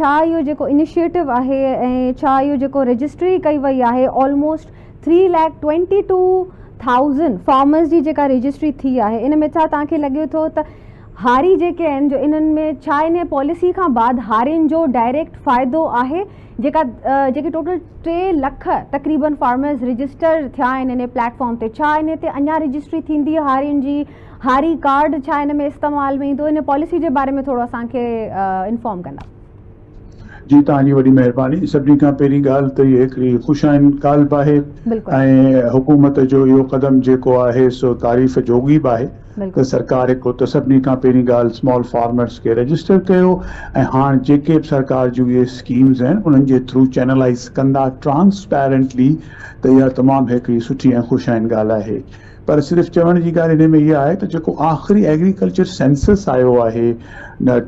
ڇا اهو جيڪو انيشيٽو آهي ۽ ڇا اهو جيڪو رجسٽري ڪئي وئي آهي almost three lakh twenty two thousand farmers جي جيڪا رجسٽري ٿي آهي ان ۾ ڇا توهان کي لڳي ٿو ته هاري جيڪي آهن جو انهن ۾ ڇا ان پاليسي کان بعد هارين جو ڊائريڪٽ فائدو آهي جيڪا جيڪي ٽوٽل ٽي لک تقريبن فارمرز رجسٽر ٿيا آهن ان پليٽ فارم تي ڇا ان تي اڃا رجسٽري ٿيندي هارين جي هاري ڪارڊ ڇا ان ۾ استعمال ۾ ايندو ان پاليسي جي باري ۾ ٿورو اسان کي انفارم ڪندا. جي توهان جي وڏي مهرباني سڀني کان پهرين ڳالهه ته هي هڪڙي خوش آئند ڳالهه به آهي ۽ حڪومت جو اهو قدم جيڪو آهي سو تعريف جوڳي به آهي ته سرڪار هڪ ته سڀني کان پهرين ڳالهه سمال فارمرز کي رجسٽر ڪيو ۽ هاڻ جيڪي به سرڪار جون اهي اسڪيمز آهن انهن جي ٿرو چينلائز ڪندا ٽرانسپيرنٽلي ته اها تمام هڪڙي سٺي ۽ خوش آئند ڳالهه آهي پر صرف چوڻ جي ڳالهه انهي ۾ اها آهي ته جيڪو آخري ايگريڪلچر سينسس آيو آهي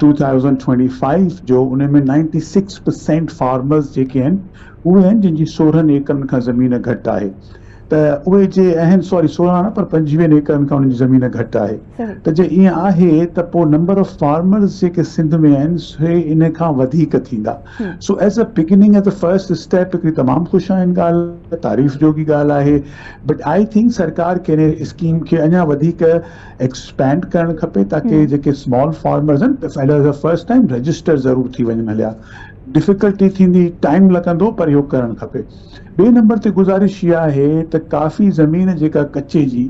ٽو ٿائوزنڊ ٽوئنٽي فائيو جو انهي ۾ نائنٽي سڪس پرسينٽ فارمرز جيڪي آهن اهي آهن جن جي سورهن ايڪڙن کان زمين گهٽ آهي ته اهي جي آهن سوري سورهن نه پر پنجويهن ايڪڙن کان انهن جي زمين گهٽ آهي ته جي ائين آهي ته پوء نمبر آف فارمرز جيڪي سنڌ ۾ آهن سي ان کان وڌيڪ ٿيندا so as a beginning as a first step هڪڙي تمام خوش آئند ڳالهه تعريف جوڳي ڳالهه آهي بٽ I think سرڪار کي ان اسڪيم کي اڃا وڌيڪ ايڪسپينڊ ڪرڻ کپي تاڪي جيڪي سمال فارمرز آهن as a first time register ضرور ٿي وڃن هليا ڊفيڪلٽي ٿيندي ٽائيم لڳندو پر اهو ڪرڻ کپي ٻئي نمبر تي گذارش اها آهي ته ڪافي زمين جيڪا ڪچي جي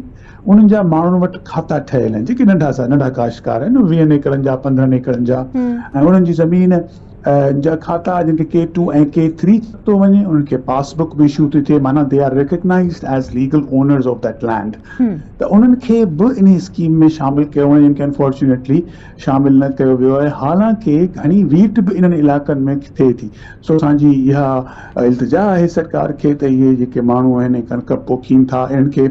انهن جا ماڻهن وٽ کاتا ٺهيل آهن جيڪي ننڍا سا ننڍا ڪاشتڪار آهن ويهن ايڪڙن جا پندرهن ايڪڙن جا ۽ انهن جي زمين جا کاتا جن کي ڪي ٽو ۽ ڪي ٿري ٿو وڃي انهن کي پاس بڪ به اشو ٿي ٿئي معنيٰ they are recognised as legal owners of that land ته انهن کي به انهي اسڪيم ۾ شامل ڪيو وڃي جن کي انفارچونيٽلي شامل نه ڪيو ويو آهي حالانڪه گهڻي ويٽ به انهن علائقن ۾ ٿئي ٿي سو اسان جي اها التجا آهي سرڪار کي ته اهي جيڪي ماڻهو آهن ۽ ڪڻڪ پوکين ٿا انهن کي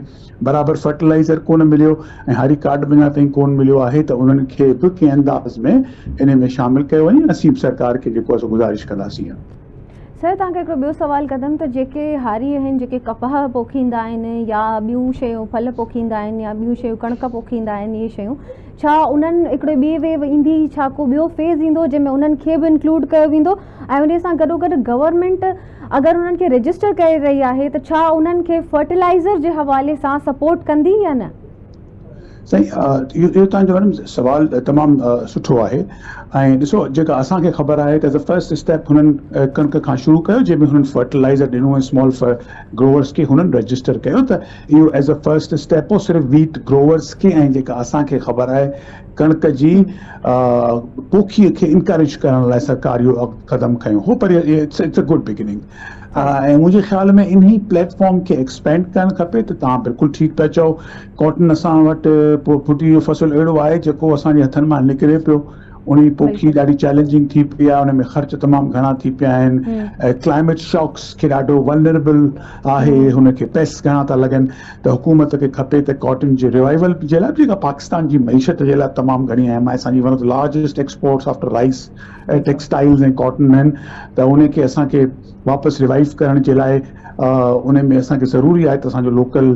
برابر فرٽيلائيزر ڪونه مليو ۽ هاري ڪارڊ به اڃا تائين ڪونه مليو آهي ته انهن کي به ڪنهن انداز ۾ انهي ۾ شامل ڪيو وڃي اسين به سرڪار کي جيڪو آهي سو گذارش ڪنداسين. سر توهان کي هڪڙو ٻيو سوال ڪندم ته جيڪي هاري آهن جيڪي ڪپهه پوکيندا آهن يا ٻيون شيون ڦل پوکيندا آهن يا ٻيون شيون ڪڻڪ پوکيندا آهن اهي شيون ڇا انهن هڪڙي ٻي ويو ايندي ڇا ڪو ٻيو فيز ايندو جنهن ۾ انهن کي به انڪلوڊ ڪيو ويندو ۽ انهي سان گڏوگڏ گورنمينٽ اگر انهن کي رجسٽر ڪري رهي آهي ته ڇا انهن کي فرٽيلائيزر جي حوالي سان سپورٽ ڪندي يا نه؟ سائين اهو توهان جو ميڊم سوال تمام سٺو آهي ۽ ڏسو جيڪا اسان کي خبر آهي ته ايز اي فرسٽ اسٽيپ هنن ڪڻڪ کان شروع ڪيو جنهن ۾ هنن فرٽيلائيزر ڏنو ۽ اسمال گروورس کي هنن رجسٽر ڪيو ته اهو ايز اي فرسٽ اسٽيپ هو صرف ويٽ گروورس کي ۽ جيڪا اسان کي خبر آهي ڪڻڪ جي پوکيء کي انڪريج ڪرڻ لاء سرڪار اهو قدم کنيو هو پر it's a good beginning ۽ منهنجي خيال ۾ انهي پليٽ فارم کي ايڪسپينڊ ڪرڻ کپي ته توهان بلڪل ٺيڪ پيا چئو ڪاٽن اسان وٽ ڦٽي جو فصل اهڙو آهي جيڪو اسان جي هٿن مان نڪري پيو ان جي پوکي ڏاڍي چئلينجنگ ٿي پئي آهي ان ۾ خرچ تمام گهڻا ٿي پيا آهن ڪلائميٽ شاڪس کي ڏاڍو ولنربل آهي هن کي پيسٽ گهڻا ٿا لڳن ته حڪومت کي کپي ته ڪاٽن جي ريوائيول جي لاء جيڪا پاڪستان جي معيشت جي لاء تمام گهڻي اهم آهي اسان جي one of the largest exports after rice textiles ۽ cotton آهن ته ان کي اسان کي واپس ريوائيو ڪرڻ جي لاء ان ۾ اسان کي ضروري آهي ته اسان جو لوڪل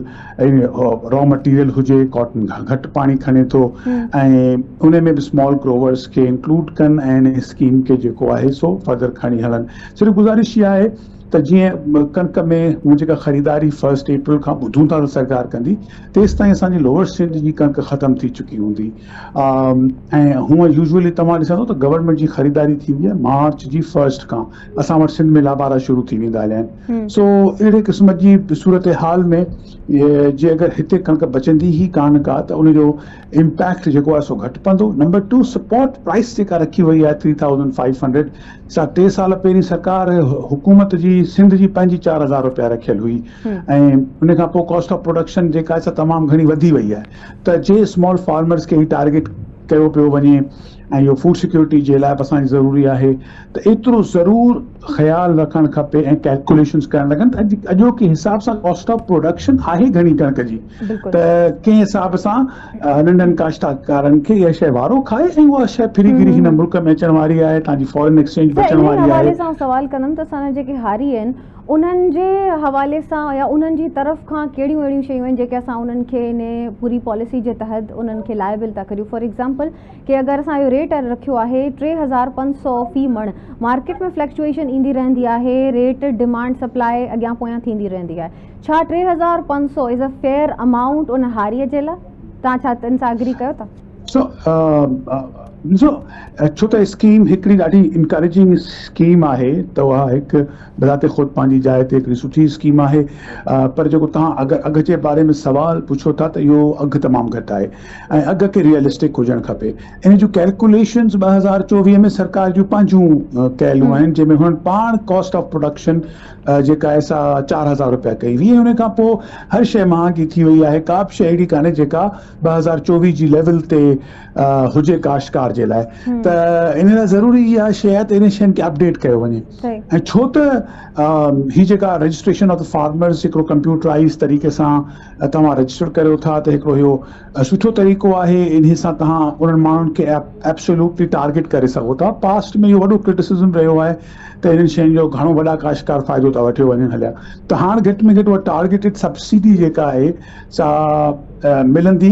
را مٽيريل هجي ڪاٽن گهٽ پاڻي کڻي ٿو ۽ ان ۾ به اسمال گروورس کي انڪلوڊ ڪن ۽ ان اسڪيم کي جيڪو آهي سو فردر کڻي هلن صرف گذارش اها آهي ته جيئن ڪڻڪ ۾ هونء جيڪا خريداري فرسٽ اپريل کان ٻڌون ٿا ته سرڪار ڪندي تيستائين اسان جي لوئر سنڌ جي ڪڻڪ ختم ٿي چڪي هوندي ۽ هونء يوزولي توهان ڏسندو ته گورنمينٽ جي خريداري ٿيندي آهي مارچ جي فرسٽ کان اسان وٽ سنڌ ۾ لابارا شروع ٿي ويندا هليا آهن سو اهڙي قسم جي صورتحال ۾ جي اگر هتي ڪڻڪ بچندي ئي ڪانه ڪا ته ان جو امپيڪٽ جيڪو آهي سو گهٽ پوندو نمبر ٽو سپورٽ پرائس جيڪا رکي وئي آهي 3500 سا ٽي سال پهرين سرڪار حڪومت جي سنڌ جي پنهنجي 4000 روپيا رکيل هئي ۽ ان کان پوء ڪاسٽ آف پروڊڪشن جيڪا آهي سا تمام گهڻي وڌي وئي آهي ته جي اسمال فارمرز کي هي ٽارگيٽ ڪيو پيو وڃي ۽ اهو فوڊ سيڪيورٽي جي لاء به اسان جي ضروري آهي ته ايترو ضرور خيال رکڻ کپي ۽ ڪيلڪوليشنز ڪرڻ لڳن ته اڄ اڄوڪي حساب سان ڪاسٽ آف پروڊڪشن آهي گهڻي ڪڻڪ جي ته ڪنهن حساب سان ننڍن ڪاشتڪارن کي اها شيء وارو کائي ۽ اها شيء ڦري گهري هن ملڪ ۾ اچڻ واري آهي تان جي فارن ايڪسچينج سر بچڻ انهي واري حوالي آهي. سان سوال ڪندم ته اسان جا جيڪي هاري آهن انهن جي حوالي سان يا انهن جي طرف کان ڪهڙيون اهڙيون شيون آهن جيڪي اسان انهن کي ان پوري پاليسي جي تحت انهن کي لائبل ٿا ڪريون فار ايگزامپل ڪي اگر اسان اهو ريٽ رکيو آهي 3500 في مڻ مارڪيٽ ۾ فلڪچوئيشن ايندي رهندي آهي ريٽ ڊيمانڊ سپلاء اڳيان پويان ٿيندي رهندي آهي ڇا 3500 از اي فيئر امائونٽ ان هاريء جي لاء توهان ڇا ان سان اگري ڪيو ٿا؟ سو ڏسو ڇو ته اسڪيم هڪڙي ڏاڍي انڪريجنگ اسڪيم آهي ته اها هڪ بذات خود پنهنجي جاء تي هڪڙي سٺي اسڪيم آهي پر جيڪو توهان اگر اگهه جي باري ۾ سوال پڇو ٿا ته اهو اگهه تمام گهٽ آهي ۽ اگهه کي ريئلسٽڪ هجڻ کپي ان جون ڪيلڪوليشنز 2024 ۾ سرڪار جون پنهنجون ڪيلون آهن جنهن ۾ هنن پاڻ ڪاسٽ آف پروڊڪشن جيڪا آهي سا 4000 روپيا ڪئي هئي ۽ ان کان پوء هر شيء مهانگي ٿي وئي آهي ڪا به شيء اهڙي ڪانهي جيڪا 2024 جي ليول تي هجي ڪاشتڪار جي لاء ته ان لاء ضروري اها شيء آهي ته انهن شين کي اپڊيٽ ڪيو وڃي ۽ ڇو ته هي جيڪا رجسٽريشن آف the farmers هڪڙو ڪمپيوٽرائز طريقي سان توهان رجسٽر ڪريو ٿا ته هڪڙو اهو سٺو طريقو آهي انهي سان توهان انهن ماڻهن کي ايبسولوٽلي ٽارگيٽ ڪري سگهو ٿا پاسٽ ۾ اهو وڏو ڪرٽيسزم رهيو آهي ته انهن شين جو گهڻو وڏا ڪاشتڪار فائدو ٿا وٺيو وڃن هليا ته هاڻ گهٽ ۾ گهٽ اها ٽارگيٽيڊ سبسڊي جيڪا آهي سا ملندي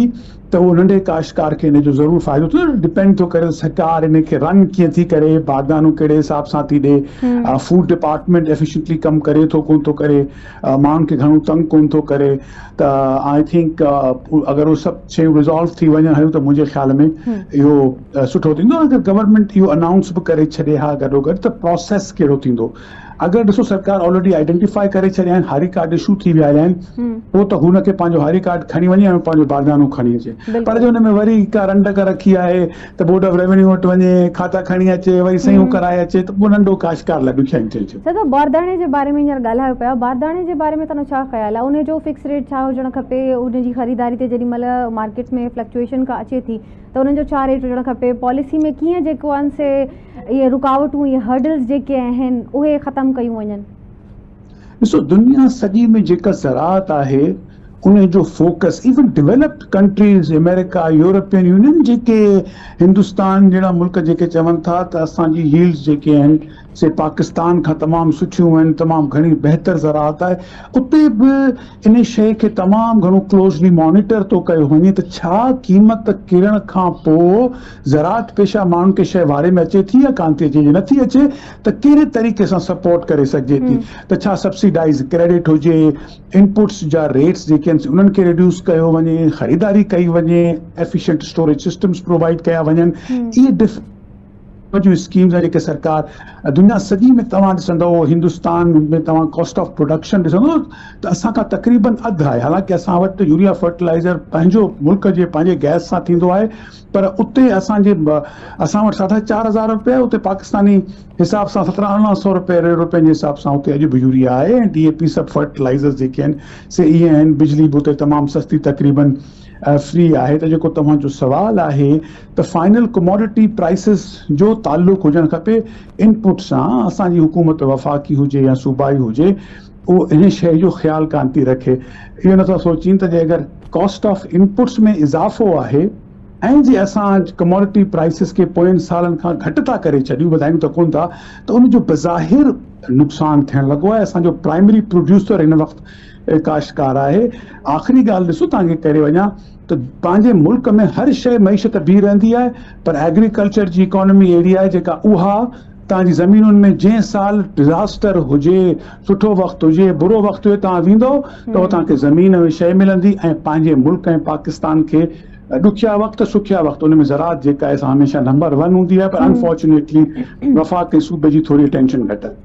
ته اهو ننڍي ڪاشتڪار کي ان جو ضرور فائدو ٿيندو ڊپينڊ ٿو ڪري ته سرڪار ان کي رن ڪيئن ٿي ڪري باردانو ڪهڙي حساب سان ٿي ڏي فوڊ ڊپارٽمينٽ ايفيشنٽلي ڪم ڪري ٿو ڪون ٿو ڪري ماڻهن کي گهڻو تنگ ڪون ٿو ڪري ته I think اگر اهي سڀ شيون ريزالو ٿي وڃن هيون ته منهنجي خيال ۾ اهو سٺو ٿيندو اگر گورنمينٽ اهو انائونس به ڪري ڇڏي ها گڏو گڏ ته پراسيس ڪهڙو ٿيندو اگر ڏسو سرڪار آلريڊي آئيڊنٽيفائي ڪري ڇڏيا آهن هاري ڪارڊ اشو ٿي ويا آهن پوء ته هن کي پنهنجو هاري ڪارڊ کڻي وڃي ۽ پنهنجو باردانو کڻي اچي پر جي ان ۾ وري ڪا رنڊڪ رکي آهي ته بورڊ آف ريونيو وٽ وڃي کاتا کڻي اچي وري صحيحون ڪرائي اچي ته پوء ننڍو ڪاشتڪار لاء ڏکيائيون ٿين ٿيون. سر بارداڻي جي باري ۾ هينئر ڳالهايو پيا بارداڻي جي باري ۾ توهان جو ڇا خيال آهي ان جو فڪس ريٽ ڇا هجڻ کپي ان جي خريداري تي جيڏي مهل مارڪيٽ ۾ فلڪچوئيشن ڪا اچي ٿي ته انهن جو ڇا ريٽ هجڻ کپي پاليسي ۾ ڪيئن جيڪو آهن سي اهي رڪاوٽون اهي هرڊلز جيڪي آهن اهي ختم ڪيون وڃن. ڏسو دنيا سڄي ۾ جيڪا زراعت آهي ان جو focus even developed countries America European Union جيڪي هندستان جهڙا ملڪ جيڪي چون ٿا ته اسان جي ييلڊز جيڪي آهن سي پاڪستان کان تمام سٺيون آهن تمام گهڻي بهتر زراعت آهي اتي به ان شيء کي تمام گهڻو ڪلوزلي مانيٽر ٿو ڪيو وڃي ته ڇا قيمت ڪرڻ کان پوء زراعت پيشه ماڻهن کي شيء واري ۾ اچي ٿي يا ڪانه ٿي اچي جي نٿي اچي ته ڪهڙي طريقي سان سپورٽ ڪري سگهجي ٿي ته ڇا سبسيڊائز ڪريڊٽ هجي انپوٽس جا ريٽس جيڪي آهن انهن کي ريڊيوس ڪيو وڃي خريداري ڪئي وڃي ايفيشنٽ اسٽوريج سسٽمز پرووائيڊ ڪيا وڃن اهي ڊف جون اسڪيمز آهن جيڪي سرڪار دنيا سڄي ۾ توهان ڏسندو هندستان ۾ توهان ڪاسٽ آف پروڊڪشن ڏسندو ته اسان کان تقريبن اڌ آهي حالانڪه اسان وٽ يوريا فرٽيلائزر پنهنجو ملڪ جي پنهنجي گئس سان ٿيندو آهي پر اتي اسان جي اسان وٽ ساڍا 4000 روپيه اتي پاڪستاني حساب سان 17 18 سو روپيه روپين جي حساب سان اتي اڄ به يوريا آهي ۽ ڊي اي پي سڀ فرٽيلائزرز جيڪي آهن سي اهي آهن بجلي به اتي تمام سستي تقريبن فري آهي ته جيڪو توهان جو سوال آهي ته فائنل ڪموڊٽي پرائسز جو تعلق هجڻ کپي انپوٽ سان اسان جي حڪومت وفاقي هجي يا صوبائي هجي اهو ان شيء جو خيال ڪانه ٿي رکي اهو نٿا سوچين ته جي اگر ڪاسٽ آف انپوٽس ۾ اضافو آهي ۽ جي اسان ڪموڊٽي پرائسز کي پوين سالن کان گهٽ ٿا ڪري ڇڏيون وڌايون ته ڪونه ٿا ته ان جو بظاهر نقصان ٿيڻ لڳو آهي اسان جو پرائمري پروڊيوسر هن وقت ڪاشتڪار آهي. آخري ڳالهه ڏسو توهان کي ڪري وڃان ته پنهنجي ملڪ ۾ هر شيء معيشت بيهي رهندي آهي پر ايگريڪلچر جي اڪانومي اهڙي آهي جيڪا اها توهان جي زمينن ۾ جنهن سال ڊزاسٽر هجي سٺو وقت هجي برو وقت هجي توهان ويندو ته اهو توهان کي زمين ۾ شيء ملندي ۽ پنهنجي ملڪ ۽ پاڪستان کي ڏکيا وقت سکيا وقت ان ۾ زراعت جيڪا آهي سا هميشه نمبر ون هوندي آهي پر انفارچونيٽلي وفاق ۽ صوبي جي ٿوري اٽينشن گهٽ آهي.